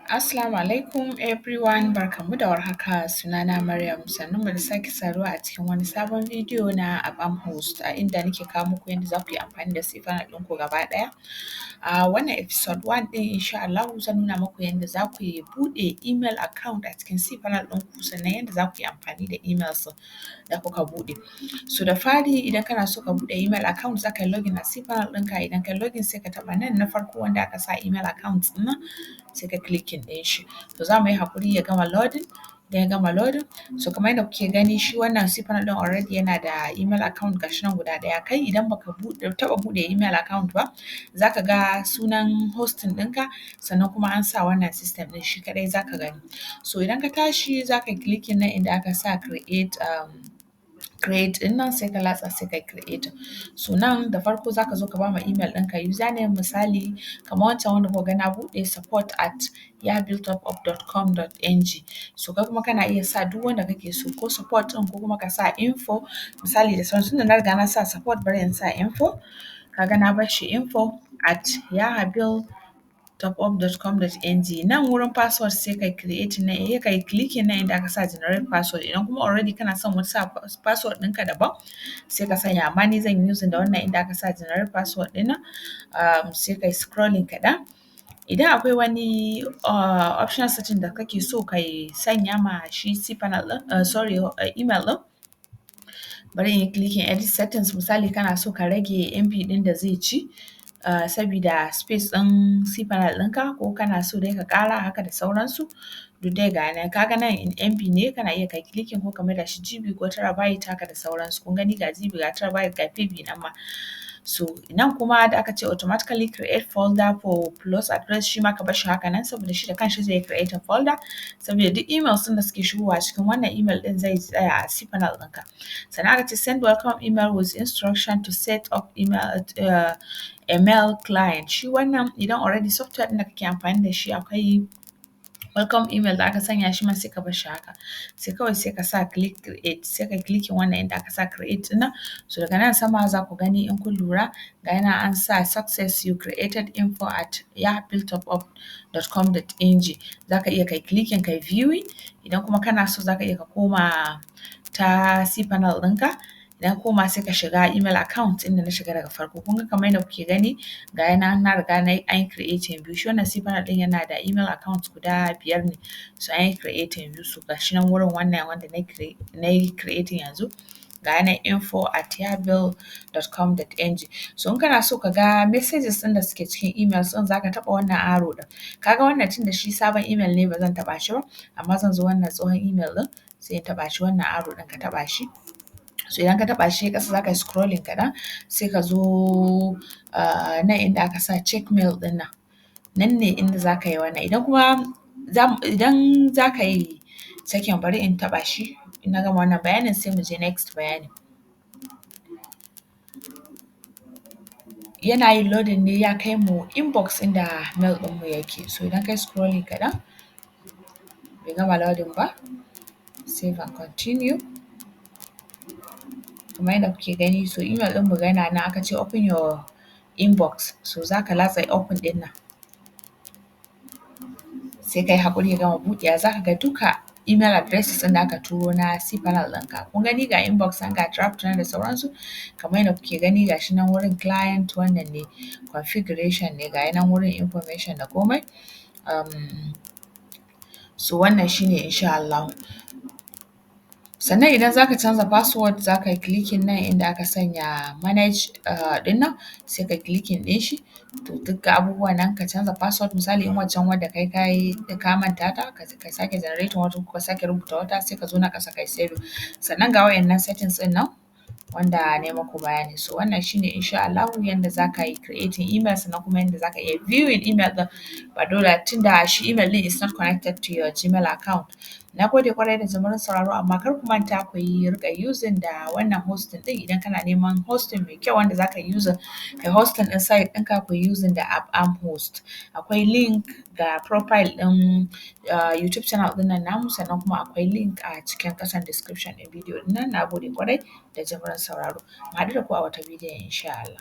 Assalamu alaikum everyone barkanmu da warhaka sunana Maryam sannunmu da sake saduwa a cikin wani sabon bidiyo na Abam host a inda nake kawo muku yanda za ku yi amfani da cpanel ɗinku gaba ɗaya. A wannan episode 1 ɗin insha Allahu zan nuna muku yanda za ku buɗe email account a cikin cpanel ɗinku sannan yanda za ku yi amfani da emails da kuka buɗe. So da fari idan kana so ka buɗe email account za ka yi login a cpanel ɗinka, idan ka yi login sai ka taɓa nan na farko wanda aka sa email account ɗin nan sai ka clicking ɗin shi. To za mu yi haƙuri ya gama loading, idan ya gama loading, so kamar yadda kuke gani shi wannan cpanel ɗin already yana da email account ga shi nan guda ɗaya. Kai idan baka buɗe taɓa buɗe email account ba, za ka ga sunan hosting ɗinka sannan kuma an sa wannan system ɗin shi kaɗai za ka gani. So idan ka tashi za ka yi clicking nan inda aka sa create create ɗin nan sai ka latsa sai ka yi creating. So nan da farko za ka zo ka ba ma email ɗinka username, misali kamar wancan wanda kuka ga na buɗe, support@yabuiltup.com.ng. So kai kuma kana iya sa duk wanda kake so, ko support ɗin ko kuma ka sa info misali da sauransu. Tunda na riga na sa support, bari in sa info, ka ga na bar shi info@yabuiltopup.com.ng. Nan wurin password sai kai creating nan, sai kai clicking nan inda aka sa generate password. Idan kuma already kana son wani sa password ɗinka daban, sai ka sanya, amma ni zan yi using da wannan inda aka sa generate password ɗin nan. Sai kai scrolling kaɗan. Idan akwai wani optional setting da kake so ka sanya ma shi cpanel ɗin, sorry, email ɗin, bari in yi clicking edit settings. Misali kana so ka rage MB ɗin da zai ci sabida space ɗin cpanel ɗinka, ko kana so dai ka ƙara haka da sauransu, duk dai ga nan. Ka ga nan in MB ne, kana iya kai clicking ko ka maida shi GB ko terabyte haka da sauransu. Kun gani, ga GB, ga terabyte, ga PB nan ma. So nan kuma da aka ce automatically create folder for plus address, shi ma ka bar shi haka nan, saboda shi da kanshi zai yi creating folder, saboda duk emails ɗin da suke shigowa cikin wannan email ɗin zai tsaya a cpanel ɗinka. Sannan aka ce send welcome email with instruction to set up email a mail client. Shi wannan idan already software ɗin da kake amfani da shi akwai welcome email da aka sanya, shi ma sai ka bar shi haka. Sai kawai sai ka sa click create, sai ka clicking wannan inda aka sa create ɗin nan. So daga nan sama za ku gani, in kun lura, ga nan an sa success, you created info@yahbuiltopup.com.ng. Za ka iya kai clicking kai viewing. Idan kuma kana so, za ka iya ka koma ta cpanel ɗinka. Idan ka koma, sai ka shiga email account inda na shiga daga farko. Kun ga kamar yadda kuke gani, ga nan na riga na yi an yi creating biyu. Shi wannan cpanel ɗin yana da email account guda biyar ne. So an yi creating biyu. So ga shi nan wurin wannan wanda na yi creating yanzu, ga nan info@yahbuild.com.ng. So in kana so ka ga messages ɗin da suke cikin emails ɗin, za ka taɓa wannan arrow ɗin. Ka ga wannan, tunda shi sabon email ne, ba zan taɓa shi ba, amma zan zo wannan tsohon email ɗin sai in taɓa shi, wannan arrow ɗin ka taɓa shi. So idan ka taɓa shi, ƙasa za ka yi scrolling kaɗan, sai ka zo nan inda aka sa check mail ɗin nan. Nan ne inda za ka yi wannan. Idan kuma idan za ka yi checking, bari in taɓa shi, in na gama wannan bayanin sai mu je next bayani. Yana yin loading ne, ya kai mu inbox inda mail ɗinmu yake. So idan ka yi scrolling kaɗan, bai gama loading ba, save and continue. Kamar yadda kuke gani, so email ɗinmu yana nan, aka ce open your inbox. So za ka latsa open ɗin nan. Sai ka yi haƙuri ya gama buɗewa, za ka ga duka email addresses ɗin da aka turo na cpanel ɗinka. Kun gani, ga inbox nan, ga draft nan da sauransu. Kamar yadda kuke gani, ga shi nan wurin client wannan ne, configuration ne, ga nan wurin information da komai. So wannan shi ne insha Allahu. Sannan idan za ka canza password, za ka yi clicking nan inda aka sanya manage ɗin nan, sai ka clicking ɗin shi. To duk ga abubuwan nan, ka canza password, misali in wancan wanda kai ka yi ka manta ta, ka sake generating wata ko ka sake rubuta wata, sai ka zo nan ƙasa ka yi saving. Sannan ga waɗannan settings ɗin nan wanda na yi muku bayani. So wannan shi ne insha Allahu yanda za ka yi creating email, sannan kuma yanda za ka iya viewing email ɗin, ba dole tunda shi email ɗin is not connected to your Gmail account. Na gode kwarai da jimirin sauraro, amma kar ku manta ku yi riƙa using da wannan hosting ɗin. Idan kana neman hosting mai kyau wanda za ka yi using kai hosting ɗin site ɗinka, ku yi using da App Host. Akwai link ga profile ɗin YouTube channel ɗin nan namu, sannan kuma akwai link a cikin ƙasan description ɗin bidiyo ɗin nan. Na gode kwarai da jimirin sauraro. Mu haɗu da ku a wata bidiyon insha Allah.